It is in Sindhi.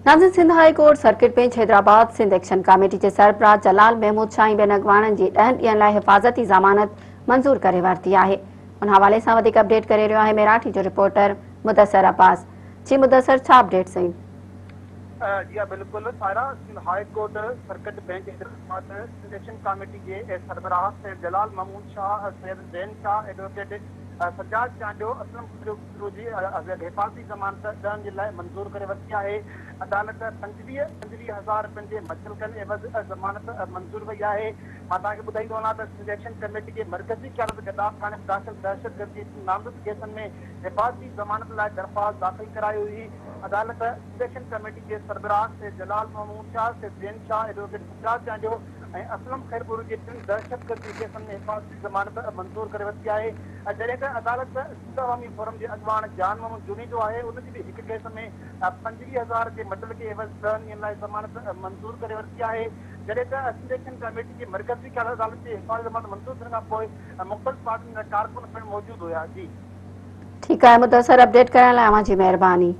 ناظرين Sindh high court circuit bench Hyderabad Sindh action committee جي سربراهه جلال محمود شاهه ۽ ٻين اڳواڻن جي ڏهن ڏينهن لاء حفاظتي ضمانت منظور ڪري ورتي آهي ان حوالي سان وڌيڪ اپڊيٽ ڪري رهيو آهي ميراٺي جو رپورٽر مدثر عباس جي مدثر ڇا اپڊيٽس آهن. جي ها بلڪل Saira Sindh high court circuit bench Hyderabad Sindh action committee جي سربراهه سيد جلال محمود شاهه سيد زين شاهه ايڊووڪيٽ سجاد چانڊيو اسلم خسرو جي حفاظتي ضمانت ڏهن جي لاء منظور ڪري ورتي آهي، عدالت 25 25 هزار رپين جي مچلڪن عيوض ضمانت منظور ڪئي آهي. مان توهان کي ٻڌائيندو هلان ته سنڌ ايڪشن ڪميٽي جي مرڪزي قيادت گڏاپ ٿاڻي ۾ داخل دهشتگردي جي نامزد ڪيسن ۾ حفاظتي ضمانت لاء درخواست داخل ڪرائي هئي. عدالت سنڌ ايڪشن ڪميٽي جي سربراهه سيد جلال محمود شاهه، سيد زين شاهه، ايڊووڪيٽ سجاد چانڊيو ۽ اسلم خيرپوري جي ٽن دهشتگردي ڪيسن ۾ حفاظتي ضمانت منظور ڪري ورتي آهي جڏهن ته عدالت سنڌ عوامي فورم جي اڳواڻ جان محمد جوڻيجو آهي ان جي به هڪ ڪيس ۾ 25 هزار جي مچلڪي عيوض ڏهن ڏينهن لاء ضمانت منظور ڪري ورتي آهي جڏهن ته سنڌ ايڪشن ڪميٽي جي مرڪزي قيادت عدالت جي حفاظتي ضمانت منظور ٿيڻ کان پوء مختلف پارٽين جا ڪارڪن پڻ موجود هيا جي. ٺيڪ آهي مدثر اپڊيٽ ڪرڻ لاء اوهان جي مهرباني.